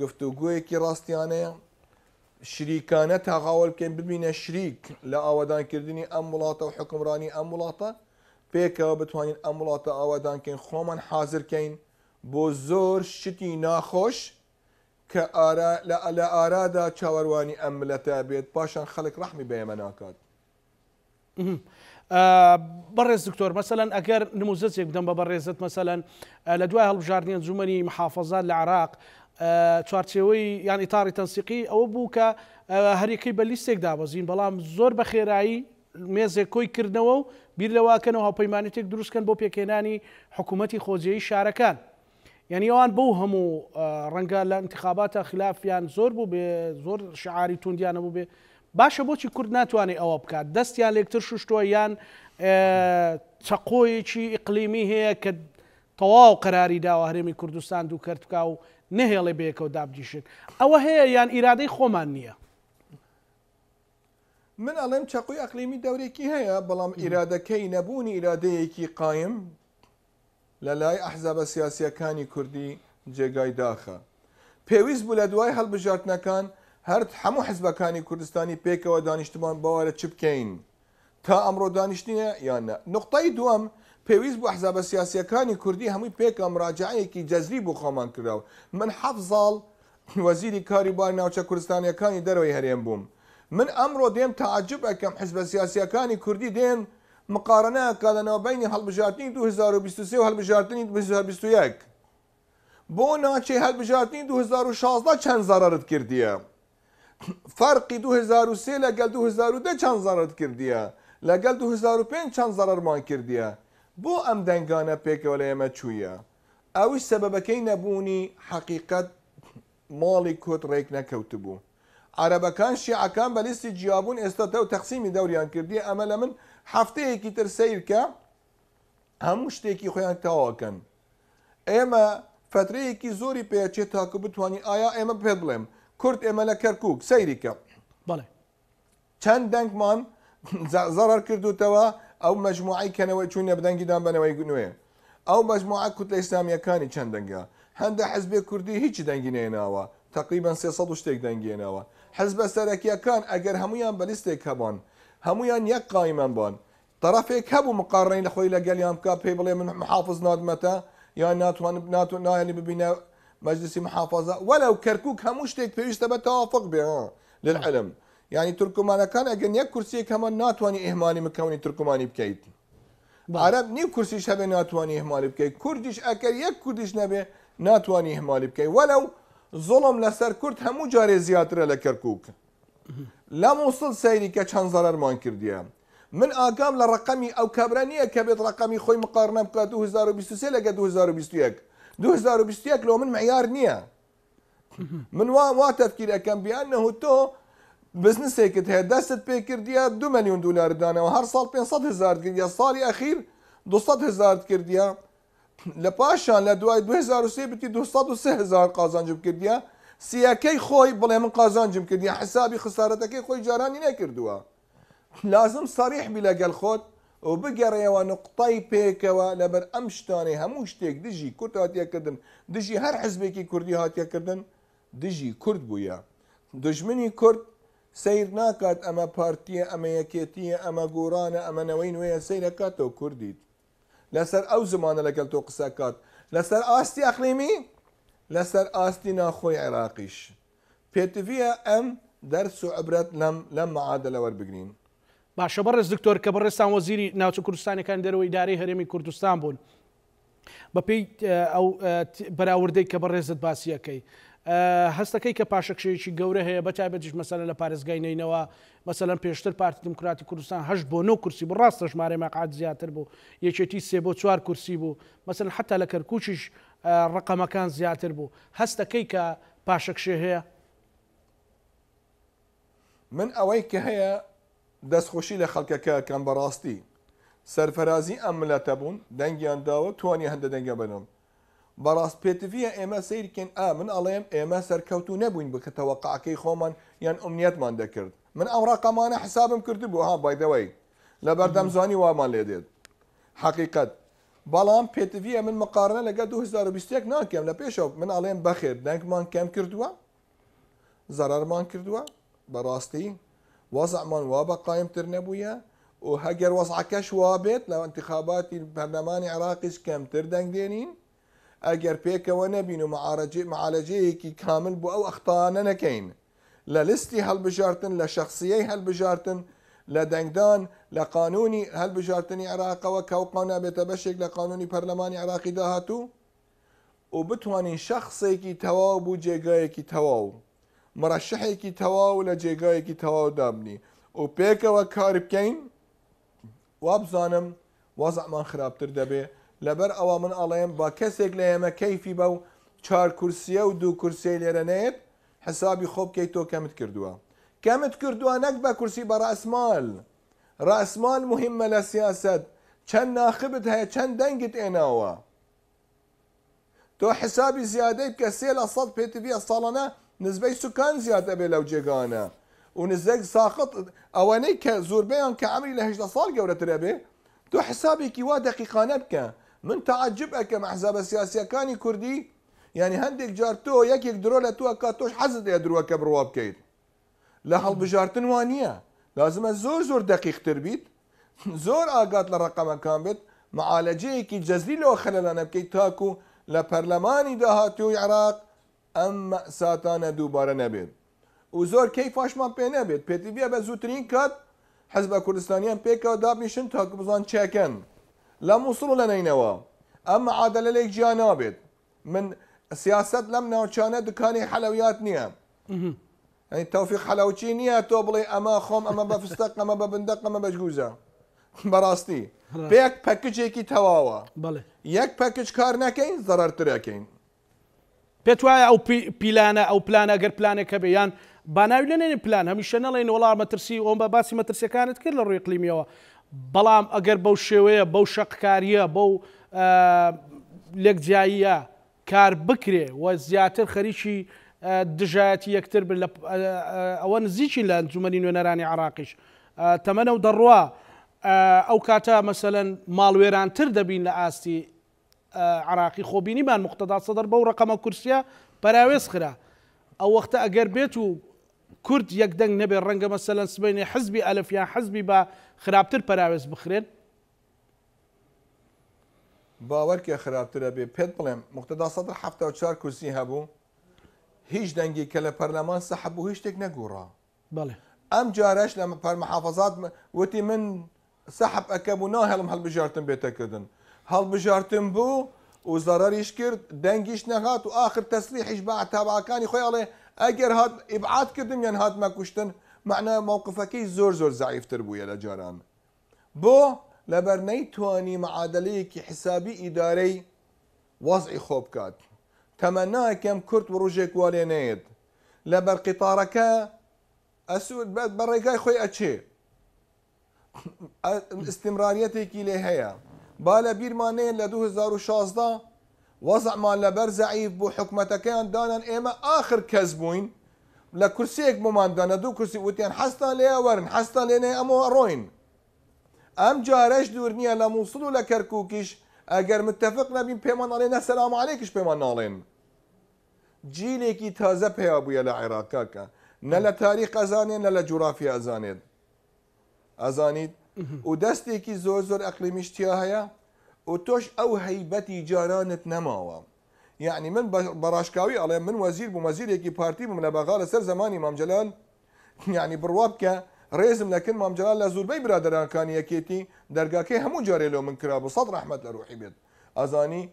گفتوگۆیەکی ڕاستیانەیە، شریکانە تاغاوەل بکەین، ببینە شریک لە ئاوەدانکردنی ئەم وڵاتە و حوکمڕانی ئەم وڵاتە، پێکەوە بتوانین ئەم وڵاتە ئاوەدان کەین، خۆمان حازر کەین بۆ زۆر شتی ناخۆش کە ئارا لە ئارادا چاوەروانی ئەم ملەتە بێت، پاشان خەڵک ڕەحمی بە ئێمە ناکات. بەڕێز دکتۆر مەسەلەن ئەگەر نموزەجێک بدەم بە بەڕێزت مەسەلەن لە دوای هەڵبژاردنی ئەنجومەنی محافەزات لە عێراق چوارچێوەی یان ئیتاڕی تەنسیقی ئەوە بوو کە هەریەکەی بە لیستێک دابەزین بەڵام زۆر بە خێرایی مێزێک کۆی کردنەوە و بیر لەواکەنەوە هاوپەیمانێتێک دروستکەن بۆ پێکهێنانی حکوومەتی خۆجێی شارەکان یانی ئەوان بەو هەموو ڕەنگە لە ئینتخاباتە خلافیان زۆر بوو بێ زۆر شعاری توندیان هەبوو بێ باشە بۆچی کورد ناتوانێت ئەوە بکات دەستیان لێکتر شوشتووە یان چەقۆیەکی ئیقلیمی هەیە کە تەواو قەراری داوە هەرێمی کوردستان دوو کەرت بکا و نەهێڵێ بەیەکەوە دابنیشن ئەوە هەیە یان ئیرادەی خۆمان نییە؟ من ئەڵێم چەقۆی ئەقلیمی دەورێکی هەیە بەڵام ئیرادەکەی نەبوونی ئیرادەیەکی قایم لە لای ئەحزابە سیاسییەکانی کوردی جێگای داخە. پێویست بوو لە دوای هەڵبژارتنەکان هەر هەموو حزبەکانی کوردستانی پێکەوە دانیشتبان بۆوارە چ بکەین؟ تا ئەمڕۆ دانیشتینە یان نە؟ نوقتەی دووەم پێویست بوو ئەحزابە سیاسییەکانی کوردی هەمووی پێکەوە مراجەعەیەکی جەزری بۆ خۆمان کراو. من حەفت ساڵ وەزیری کاری باری ناوچە کوردستانییەکانی دەرەوەی هەرێم بووم. من ئەمڕۆ دێم تەعەجوب ئەکەم حزبە سیاسییەکانی کوردی دێن مقارنە ئەکا لە ناوبەینی هەڵبژاردنی 2023 و هەلبژاردنی 2021. بۆ ناچێ هەلبژاردنی 2016 چەند زەڕەرت کردیە؟ فەرقی 2003 لەگەل 2010 چەند زەڕەرت کردیە؟ لەگەل 2005 چەند زەڕەرمان کردیە؟ بۆ ئەم دەنگانە پێکەوە لە ئێمە چوویە؟ ئەوش سەبەبەکەی نەبوونی حەقیقەت ماڵی کورد ڕێک نەکەوتبوو. عەرەبەکان شیعەکان بە لیستی جیابوون ئێستا تەو تەقسیمی دەوریان کردیە ئەمە لە من هەفتەیەکی تر سەیرکە هەموو شتێکی خۆیان تەواوکەن ئێمە فترەیەکی زۆری پێچێت تاکو بتوانین ئایا ئێمە پێت بڵێم کورد ئێمە لە کەرکک سەیریکە بەڵێ چەند دەنگمان زەڕەر کردوتەوە ئەو مەجموعەی کەنەوەی چوینە بدەنگی دان بەنەوەی نوێ ئەو مەجموعە کوتلە ئیسلامیەکانی چەند دەنگە هەندە حزبێ کوردی هیچ دەنگی نێناوە تقریبا 300 و شتێک دەنگی هێناوە حزبە سەرەکیەکان ئەگەر هەمویان بە لیستێک هەبان هەمویان یەک قایمەن بان تەڕەفێک هەبوو مقارنەی لە خۆی لەگەلیان بکا پێی بڵێ من محافظ نادمەتە یان ناتوانم ناتوان نایەلی ببینە مەجلسی محافظە وەلەو کەرکوک هەموو شتێک پێویستە بە تەوافق بێ ها للعلم یعنی تورکمانەکان ئەگەر یەک کورسیەک هەمان ناتوانانی ئیهمالی مکەونی تورکمانی بکەیت عەرەب نیو کورسیش هەبێ ناتوانانی ئیهمالی بکەیت کوردیش ئەگەر یەک کوردیش نەبێ ناتوانانی ئیهمالی بکەیت وەلەو زوڵم لەسەر کورد هەموو جارێ زیاترە لە کەرکوک لە موسڵ سەیری کە چەند زەرەرمان کردیە من ئاگام لە ڕەقەمی ئەو کابرا نییە کە بێت ڕەقەمی خۆی مقارنە بکات 2023 لەگە 2021 2021 لۆ من معیار نییە من وا وا تەفکیر ئەکەم بیانەه تۆ بزنسێکت هەیە دەستت پێ کردیە 2 میلیۆن دلار دانەوە هەر ساڵ 500 هزار کردیە ساڵی ئەخیر 200 هزار کردیە لە پاشان لە دوای 2003 بتی 203 هزار قازانجم کردیە سیەکەی خۆی بڵێ من قازانجم کردیە حسابی خسارەتەکەی خۆی جارانی نەکردووە لازم سەریح بی لەگەل خۆت. و بگەڕێیەوە نوقتەی پێکەوە لەبەر ئەم شتانەی هەموو شتێک دژی کورد هاتیە کردن دژی هەر حزبێکی کوردی هاتیە کردن دژی کورد بوویە دوژمنی کورد سەیر ناکات ئەمە پارتیە ئەمە یەکێتیە ئەمە گۆڕانە ئەمە نەوەی نوێیە سەیرەکات تۆ کوردیت لەسەر ئەو زمانە لەگەل تۆ قسە کات لەسەر ئاستی ئەقلیمی لەسەر ئاستی ناخۆی عێراقیش پێتڤیە ئەم دەرس و عبرەت لەم لەم معادلە وەربگرین. باشە بەڕێز دکتۆر کە بەڕێزتان وەزیری ناوچە کوردستانیەکانی دەرەوەی ئیدارەی هەرێمی کوردستان بوون بەپێی ئەو بەراوردەی کە بەڕێزت باسی ئەکەی هەستەکەی کە پاشەکشەیەکی گەورە هەیە بە تایبەتیش مەسەلەن لە پارێزگای نەینەوا مەسەلەن پێشتر پارتی دیموکراتی کوردستان هەشت بۆ نۆ کورسی بوو ڕاستە ژمارەی مەقعەد زیاتر بوو یەکێتی سێ بۆ چوار کورسی بوو مەسەلەن حەتا لە کەرکوکیش ڕەقەمەکان زیاتر بوو هەستەکەی کە پاشەکشێ هەیە؟ من ئەوەی کە هەیە دەستخۆشی لە خەڵکەکە ئەکەم بەڕاستی سەرفەرازی ئەم ملەتە بوون دەنگیان داوە توانی هەندە دەنگیان بەنم بەڕاست پێتڤیە ئێمە سەیرکەین ئا من ئەڵێم ئێمە سەرکەوتوو نەبووین بکە تەوەقعەکەی خۆمان یان ئومنیەتمان دەکرد من ئەو ڕەقەمانە حسابم کردبوو ها by the way لەبەردەم زانی وامان لێ دێت حەقیقەت بەڵام پێتڤیە من مقارنە لەگەڵ 2021 ناکەم لە پێشەوە من ئەڵێم بەخێر دەنگمان کەم کردووە زەرەرمان کردووە بەڕاستی وەزعمان وا بە قایمتر نەبوویە و هەگەر وەزعەکەش وا بێت لە ئینتخاباتی پەرلەمانی عێراقیش کەمتر دەنگ دێنین ئەگەر پێکەوە نەبین و معالەجەیەکی کامل بۆ ئەو ئەختانە نەکەین لە لیستی هەڵبژارتن لە شەخسیەی هەلبژارتن لە دەنگدان لە قانونی هەلبژارتنی عێراقەوە کە ئەو قانونە بێتە بەشێک لە قانونی پەرلەمانی عێراقی داهاتوو و بتوانین شەخسێکی تەواو بو جێگایەکی تەواو مرەشحێکی تەواو لە جێگایەکی تەواو دابنی و پێکەوە کار بکەین وابزانم وەزعمان خراپتر دەبێ لەبەر ئەوە من ئەڵێم با کەسێک لە ئێمە کەیفی بەو چار کورسیە و دوو کورسیەی لێرە نەیەت حسابی خۆ بکەیت تۆ کەمت کردووە کەمت کردووە نەک بە کورسی بە ڕەئسمال ڕەئسمال مهمە لە سیاسەت چەند ناخبت هەیە چەند دەنگت ئێناوە تۆ حسابی زیادەی بکە 3% پێتڤیە ساڵانە نسبەی سوکان زیاد ئەبێ لەو جێگانە و نزەک ساقط ئەوانەی کە زۆربەیان کە عەمری لە 18 ساڵ گەورەتر ئەبێ تۆ حسابێکی وا دەقیقانە بکە من تەعەجب ئەکەم ئەحزابە سیاسیەکانی کوردی یعنی هەندێک جار تۆ یەکێک درۆ لە تۆ ئەکات تۆش حەزت لێ درۆکە بڕوا بکەیت لە هەڵبژارتن وا نییە لازمە زۆر زۆر دەقیقتر بیت زۆر ئاگات لە ڕەقەمەکان بێت معالەجەیەکی جەزری لەوە خەلەلانە بکەیت تاکو لە پەرلەمانی داهاتووی عێراق ئەم مەئساتانە دووبارە نەبێت و زۆر کەیفاشمان پێ نەبێت پێتیڤە بە زووترین کات حزبە کوردستانیان پێکەوە دابنیشن تاکو بزان چەکەن لە موسڵ و لە نەینەوا ئەم معادلە لێک جیا نابێت من سیاسەت لەم ناوچانە دکانی حەلەویات نییە یعنی تەوفیق حەلەوچی نییە تۆ بڵێ ئەمە خۆم ئەمە بە فستەق ئەمە بە بندەق ئەمە بە جگوزە بەڕاستی پێک package ێکی تەواوە یەک package کار نەکەین زەرەرترەکەین پێت وایە ئەو پیلانە ئەو پلانە گەر پلانێک هەبێ یان با ناوی لێنێنین پلان هەمیشە نەڵێن وەڵا مەترسی ئەوم بە باسی مەترسیەکانت کرد لە ڕووی ئیقلیمیەوە بەڵام ئەگەر بەو شێوەیە بەو شەقکاریە بەو لێکجیاییە کار بکرێ و زیاتر خەریکی دژایەتی یەکتر بن لە ئەوە نزیکین لە ئەنجومەنی نوێنەرانی عراقیش تەمەنە و دەڕوا ئەو کاتە مەسەلەن ماڵوێرانتر دەبین لە ئاستی عراقی خۆ بینیمان موقتەدا سەدر بەو ڕەقەمە کورسیە پەراوێز خرا ئەو وەختە ئەگەر بێت و کورد یەک دەنگ نەبێ ڕەنگە مەسەلەن سبەینێ حزبی ئەلف یان حزبی با خراپتر پەراوێز بخرێن. باوەرکە خراپترە بێ پێت بڵێم موقتەدا سەدر 74 کورسی هەبوو هیچ دەنگی کە لە پەرلەمان سەحب بوو هیچ شتێک نەگوڕا بەڵێ. ئەم جارەش لە پەرمحافەزات وتی من سەحب ئەکەم و ناهێڵم هەڵبژارتن بێتە کردن هەڵبژارتن بوو و زەڕەریش کرد دەنگیش نەهات و ئاخر تەسریحیش بە تابعەکانی خۆی ئەڵێ ئەگەر هات ئیبعاد کردم یان هاتمە کوشتن مەعنا مەوقفەکەی زۆر زۆر زەعیفتر بوویە لە جاران بۆ لەبەر نەیتوانی معادلەیەکی حسابی ئیدارەی وەزعی خۆ بکات تەمەناکەم کورد وڕوژێک وا لێ نەیەت لەبەر قیتارەکە ئەسوود بە ڕێگای خۆی ئەچێ ئیستیمراریەتێکی لێ هەیە با لە بیرمان نەیەت لە 2016 وەزعمان لەبەر زەعیف بوو حکومەتەکەیان دانان ئێمە ئاخر کەس بووین لە کورسیەک بۆمان دانا دوو کورسی وتیان حەزتان لێیە وەرن حەزتان لێ نەیە ئەمەوە ئەڕۆین. ئەم جارەش دوور نییە لە مووسڵ و لە کەرکووکیش ئەگەر متەفق نەبین پێمان ئەڵێن نە سەلام عەلەیکش پێمان ناڵێن. جیلێکی تازە پەیا بوویە لە عێراق کاکە نە لە تاریخ ئەزانێ نە لە جوڕافیا ئەزانێت. ئەزانیت و دەستێکی زۆر زۆر ئەقلیمیش تیا هەیە و تۆش ئەو هەیبەتی جارانت نەماوە. یەعنی من بە ڕاشکاوی ئەڵێم من وەزیر بووم وەزیرێکی پارتی بووم لە بەغا لەسەر زەمانی مام جەلال یەعنی بڕوا بکە ڕێزم لە کن مام جەلال لە زوربەی برادەرانکانی یەکێتی دەرگاکەی هەموو جارێ لۆ من کرابوو سەد ڕەحمەت لە ڕوحی بێت ئەزانی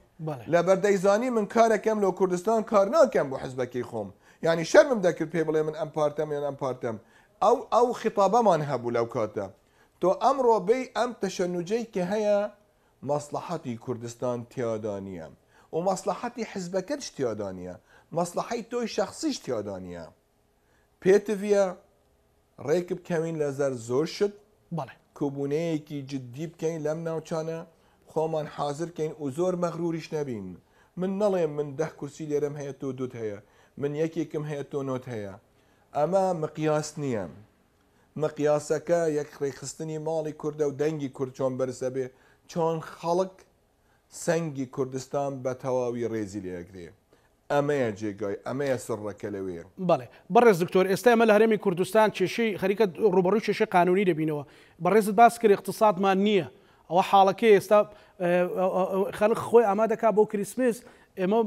لەبەر دەیزانی من کارەکەم لۆ کوردستان کار ناکەم بۆ حزبەکەی خۆم یەعنی شەرمم دەکرد پێ بڵێ من ئەم پارتەم یان ئەم پارتەم ئەو ئەو خیتابەمان هەبوو لەو کاتە تۆ ئەمڕۆ بێی ئەم تەشەنوجەی کە هەیە مەسڵەحەتی کوردستان تیادا نییە و مەسڵەحەتی حزبەکەتش تیادا نییە، مەسڵەحەی تۆی شەخسیش تیادا نییە. پێتڤە ڕێکبکەوین لەسەر زۆر شت، بەڵێ. کۆبوونەیەکی جدی بکەین لەم ناوچانە، خۆمان حازر کەین و زۆر مەغروریش نەبین. من نەڵێم من دە کورسی لێرەم هەیە تۆ دووت هەیە، من یەکێکم هەیە تۆ نۆت هەیە. ئەمە مقیاس نییە. مقیاسەکە یەک ڕێکخستنی ماڵی کوردە و دەنگی کورد چۆن بەرز ئەبێ، چۆن خەڵک سەنگی کوردستان بە تەواوی ڕێزی لێ ئەگرێ. ئەمەیە جێگای، ئەمەیە سڕەکە لەوێ. بەڵێ بەڕێز دکتۆر ئێستا ئێمە لە هەرێمی کوردستان کێشەی خەریکە ڕووبەڕووی کێشەی قانوونی دەبینەوە. بەڕێزت باست کرد ئیقتسادمان نییە. ئەوە حاڵەکەی ئێستا خەڵک خۆی ئامادەکا بۆ کریسمس ئێمە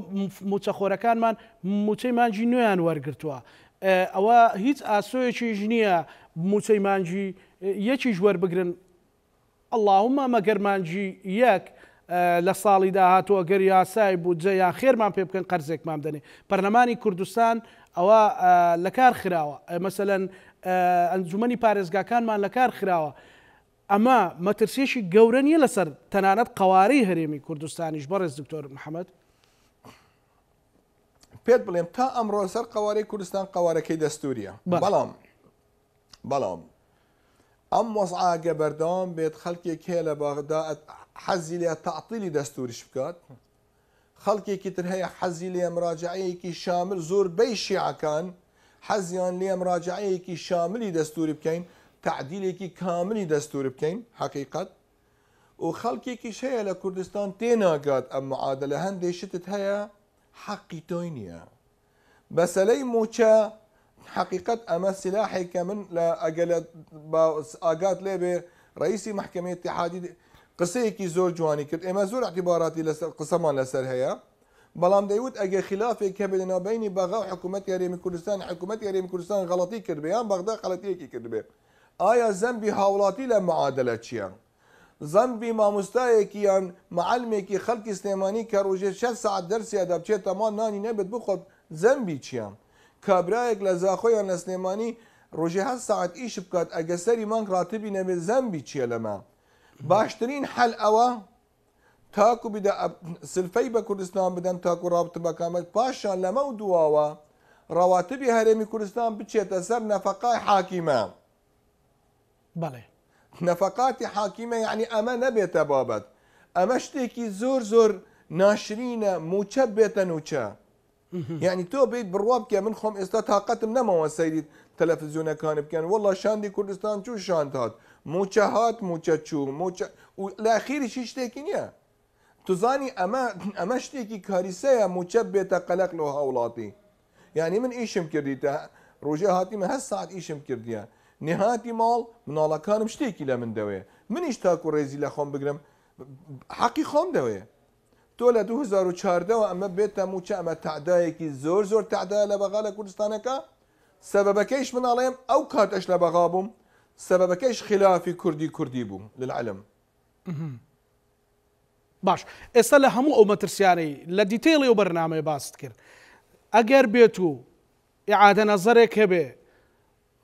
موچەخۆرەکانمان موچەی مانگی نوێیان وەرگرتووە ئەوە هیچ ئاسۆیەکیش نییە موچەی مانگی یەکیش وەربگرن اللهم مەگەر مانگی یەک لە ساڵی داهاتوو ئەگەر یاسای بودجە یان خێرمان پێ بکەن قەرزێکمان بدەنێ پەرلەمانی کوردستان ئەوە لەکار خراوە مەسەلەن ئەنجومەنی پارێزگاکانمان لەکار خراوە ئەمە مەترسیەکی گەورە نیە لەسەر تەنانەت قەوارەی هەرێمی کوردستانیش بەڕێز دکتۆر محەمەد؟ پێت بڵێم تا ئەمڕۆ سەر قەوارەی کوردستان قەوارەکەی دەستوریە بەڵام بەڵام ئەم وەزعە گە بەردەوام بێت خەڵکێک هەیە لە بەغدا حەزی لێ تەعتیلی دەستوریش بکات خەڵکێکی تر هەیە حەزی لێیە مراجەعەیەکی شامل زۆربەی شیعەکان حەزیان لێیە مراجەعەیەکی شاملی دەستوری بکەین تەعدیلێکی کاملی دەستور بکەین حەقیقەت و خەڵکێکیش هەیە لە کوردستان تێناگات ئەم معادلە هەندێ شتت هەیە حەقی تۆی نییە مەسەلەی مووچە حەقیقەت ئەمە سلاحێکە من لە ئەگەر لە ئاگات لێ بێ ڕئیسی مەحکەمەی اتحادی قسەیەکی زۆر جوانی کرد ئێمە زۆر اعتباراتی لەسەر قسەمان لەسەر هەیە بەڵام دەیوت ئەگەر خلافێک هەبێ لە ناوبەینی بەغا و حکوومەتی هەرێمی کوردستان حکوومەتی هەرێمی کوردستان غەڵەتی کردبێ یان بەغدا غەڵەتیەکی کردبێ ئایا زەنبی هاوڵاتی لە معادلە چییە؟ زەنبی مامۆستایەکی یان معەلمێکی خەلکی سلێمانی کە ڕۆژێ شەش سەعات دەرسی ئەدا بچێتە ماڵ نانی نەبێت بخوات زەنبی چیە؟ کابرایەک لە زاخۆ یان لە سلێمانی ڕۆژێ هەشت سەعات ئیش بکات ئەگەر سەری مانگ ڕاتبی نەبێت زەنبی چیە لەمە؟ باشترین حەل ئەوە تاکو بدە سلفەی بە کوردستان بدەن تاکو ڕابتبەکان پاشان لەمەو دواوە ڕەواتبی هەرێمی کوردستان بچێتە سەر نەفەقای حاکیمە. بەڵێ. نەفەقاتی حاکیمە یەعنی ئەمە نەبێتە بابەت ئەمە شتێکی زۆر زۆر ناشرینە موچە بێتە نوچە یعنی تۆ بیت بڕوا بکە من خۆم ئێستا تاقەتم نەماوە سەیری تەلەفزیۆنەکان بکەن والله شاندی کوردستان چوو شاند هات موچە هات موچە چوو موچە و لە ئەخیریش هیچ شتێکی نییە توزانی ئەمە ئەمە شتێکی کاریسەیە موچە بێتە قەلەق لۆ هاوڵاتی یانی من ئیشم کردیتە ڕۆژێ هاتیمە هەست ساعت ئیشم کردیە نهاتی ماڵ مناڵەکانم شتێکی لە من دەوێ منیش تاکو ڕێزی لە خۆم بگرم حەقی خۆم دەوێ تۆ لە 2014 ەوە ئەمە بێتە موچە ئەمە تەعدایەکی زۆر زۆر تەعدایە لە بەغا لە کوردستانەکە سەبەبەکەیش من ئەڵێم ئەو کاتەش لە بەغا بووم سەبەبەکەیش خلافی کوردی کوردی بوو للعلم باش ئێستا لە هەموو ئەو مەترسیانەی لە detail ی ئەو بەرنامەیە باست کرد ئەگەر بێت و ئیعادە نەزەرێک هەبێ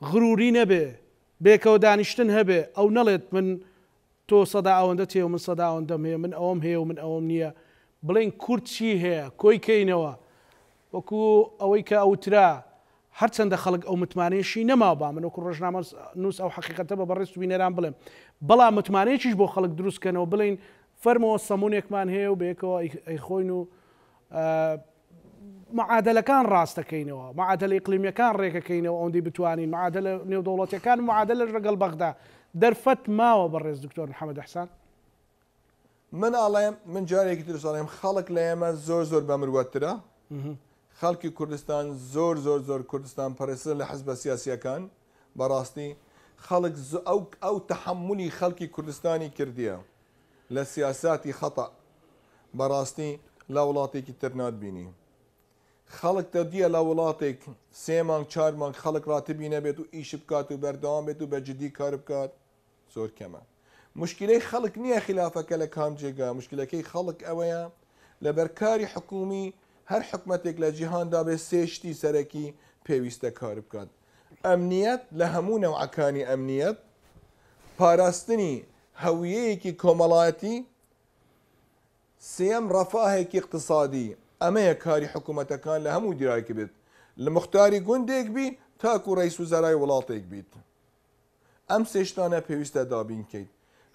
غروری نەبێ بێکەوە دانیشتن هەبێ ئەو نەڵێت من تۆ سەدا ئەوەندەت هەیە و من سەدا ئەوەندەم هەیە من ئەوەم هەیە و من ئەوەم نییە بڵێین کورد چی هەیە کۆی کەینەوە وەکو ئەوەی کە ئەوترا هەرچەندە خەڵک ئەو متمانەیەشی نەماوە با من وەکو ڕۆژنامەنووس ئەو حەقیقەتە بە بەڕێزت و بینەران بڵێم، بەڵام متمانەیەکیش بۆ خەڵک دروست کەنەوە بڵێین فەرمووە سەموونێکمان هەیە و بەیەکەوە ئەیخۆین و معادەلەکان ڕاست دەکەینەوە، معادەلە ئیقلیمییەکان ڕێکەکەینەوە ئەوەندەی بتوانین، معادەلە نێودەوڵەتییەکان و معادەلەش لەگەڵ بەغدا. دەرفەت ماوە بەڕێز دکتۆر محەممەد ئیحسان؟ من ئەڵێم، من جارێکی ترش ئەڵێم خەڵک لە ئێمە زۆر زۆر بەمروەترە، خەڵکی کوردستان زۆر زۆر زۆر کوردستان پەرسترە لە حزبە سیاسیەکان، بەڕاستی خەڵک ئەو ئەو تەحەمولی خەڵکی کوردستانی کردیە لە سیاساتی خەتە بەڕاستی لە وڵاتێکی تر ناتبینی. خەڵک تە دیە لە وڵاتێک سێ مانگ چار مانگ خەڵک ڕاتبی نەبێت و ئیش بکات و بەردەوام بێت و بە جدی کار بکات زۆر کەمە. موشکیلەی خەڵک نییە خیلافەکە لە کام جێگا، موشکیلەکەی خەڵک ئەوەیە لەبەر کاری حکوومی هەر حکومەتێک لە جیهاندا بێت سێ شتی سەرەکی پێویستە کار بکات، ئەمنیەت لە هەموو نەوعەکانی ئەمنیەت، پاراستنی هەویەیەکی کۆمەڵایەتی، سێیەم ڕەفاهێکی ئیقتسادی، ئەمەیە کاری حکوومەتەکان لە هەموو دیرایەک بێت، لە موختاری گوندێک بی تاکوو ڕەئیس وزەرای وڵاتێک بیت. ئەم سێ شتانە پێویستە دابین کەیت.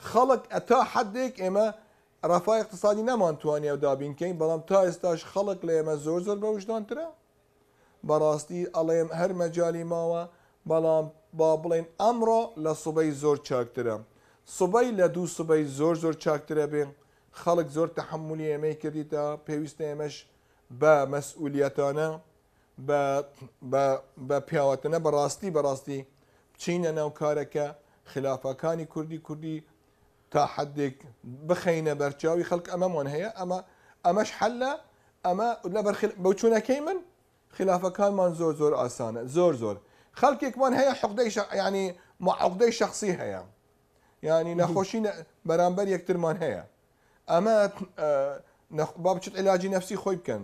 خەڵک تا حەدێک ئێمە ڕەفای ئیقتسادی نەمانتوانیە دابین کەین، بەڵام تا ئێستاش خەڵک لە ئێمە زۆر زۆر بەوژدانترە. بەڕاستی ئەڵێم هەر مەجالی ماوە، بەڵام با بڵێین ئەمڕۆ لە سبەی زۆر چاکترە. سبەی لە دوو سبەی زۆر زۆر چاکترە بێ. خەڵک زۆر تەحەمولی ئێمەی کردیتە، پێویستە ئێمەش بە مەسئولیەتانە بە بە بە پیاوەتەنە بەڕاستی بەڕاستی بچینە ناو کارەکە خلافەکانی کوردی کوردی تا حدێک بخەینە بەرچاوی خەڵک ئەمەمان هەیە ئەمە ئەمەش حلە ئەمە لەبەر بەوچونەکەی من خلافەکانمان زۆر زۆر ئاسانە زۆر زۆر خەڵکێکمان هەیە حقدەی ینی عقدەی شخصی هەیە ینی نەخۆشی بەرامبەر یەکترمان هەیە ئەمە با بچێت علاجی نفسی خۆی بکەن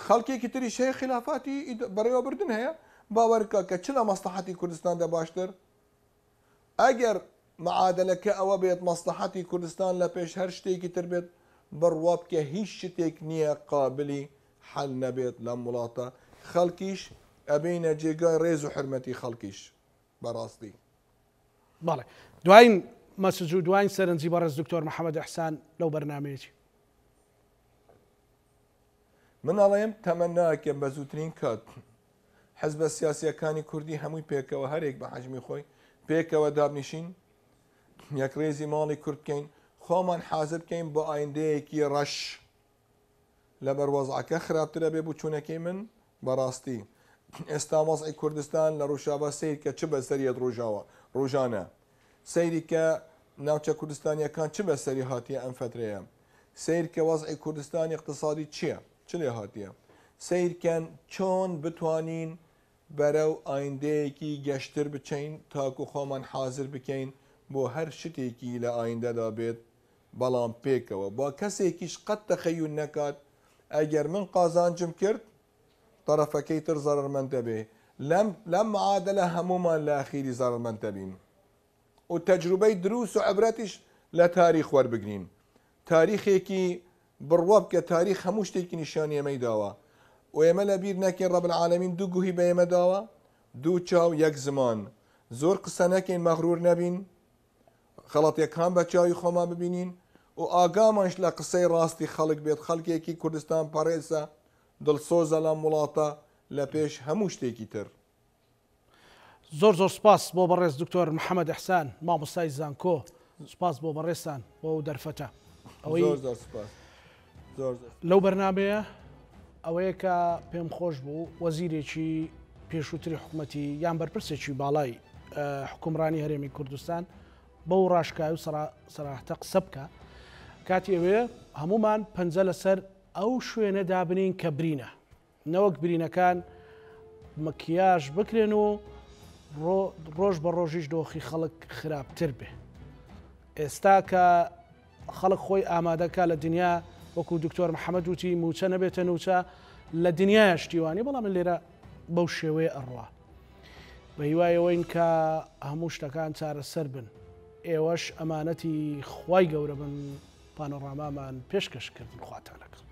خەڵکێکی تریش هەیە خلافاتی بەڕێوەبردن هەیە باوەرکە کە چ لە مەسلحەتی کوردستاندا باشتر ئەگەر معادلەکە ئەوە بێت مەسلحەتی کوردستان لە پێش هەر شتێکی تر بێت بڕوا بکە هیچ شتێک نییە قابلی حل نەبێت لەم وڵاتە خەڵکیش ئەبینە جێگای ڕێز و حرمەتی خەڵکیش بەڕاستی. بەڵێ دواین مەسج و دواین سەرنجی بەڕێز دکتۆر محەممەد ئیحسان لەو بەرنامەیە چی؟ من ئەڵێم تەمەناکەم بە زووترین کات حزبە سیاسیەکانی کوردی هەمووی پێکەوە هەرێک بە حەجمی خۆی پێکەوە دابنیشین یەکڕێزی ماڵی کورد بکەین خۆمان حازر بکەین بۆ ئایندەیەکی ڕەش لەبەر وەزعەکە خراپترە بێ بوچونەکەی من بەڕاستی ئێستا وەزعی کوردستان لە ڕوژاڤا سەیر کە چ بەسەریەت ڕوژاوە ڕوژانە سەیری کە ناوچە کوردستانیەکان چ بەسەری هاتیە ئەم فەترەیە سەیر کە وەزعی کوردستان اقتصادی چییە چ لێ هاتیە سەیر کەن چۆن بتوانین بەرەو ئایندەیەکی گەشتر بچین تاکو خۆمان حازر بکەین بۆ هەر شتێکی لە ئایندەدا بێت بەڵام پێکەوە با کەسێکیش قەت تەخەیول نەکات ئەگەر من قازانجم کرد تەڕەفەکەی تر زەڕەرمەند دەبێ لەم لەم معادەلە هەموومان لە ئەخیری زەڕەرمەند دەبین و تەجروبەی دروس و عبرەتیش لە تاریخ وەربگرین تاریخێکی بڕوا بکە تاریخ هەموو شتێکی نیشانی ئێمەی داوە و ئێمە لە بیر نەکەین رب العالمین دوو گوهی بە ئێمە داوە دوو چاو یەک زمان زۆر قسە نەکەین مەغرور نەبین خەڵەتیەکان بە چاوی خۆمان ببینین و ئاگامانش لە قسەی ڕاستی خەڵک بێت خەڵکێکی کوردستان پەڕێزە دڵسۆزە لەم وڵاتە لە پێش هەموو شتێکی تر. زۆر زۆر سوپاس بۆ بەڕێز دکتۆر محمد احسان مامۆستای زانکۆ سوپاس بۆ بەڕێزتان بۆ ئەو دەرفەتە ئەوەی زۆر زۆر سوپاس زۆر زۆر. لەو بەرنامەیە ئەوەیە کە پێم خۆش بوو وەزیرێکی پێشووتری حکومەتی یان بەرپرسێکی باڵای حکومڕانی هەرێمی کوردستان بەو ڕاشکاوی و سەراحەتە قسە بکە کاتی ئەوێ هەمومان پەنجە لەسەر ئەو شوێنە دابنین کە برینە نەوەک برینەکان مکیاژ بکرێن و ڕۆژ بە ڕۆژیش دۆخی خەڵک خراپتر بێ ئێستا کە خەڵک خۆی ئامادەکا لە دنیا وەکو دکتۆر محەمەد وتی موچە نەبێتە نوچە لە دنیایا شتی وانیە بەڵام لێرە بەو شێوەیە ئەڕوا بە هیوای ئەوەین کە هەموو شتەکان چارەسەر بن ئێوەش ئەمانەتی خوای گەورە بن پانۆڕامامان پێشکەش کردن خواتان لەگەڵ.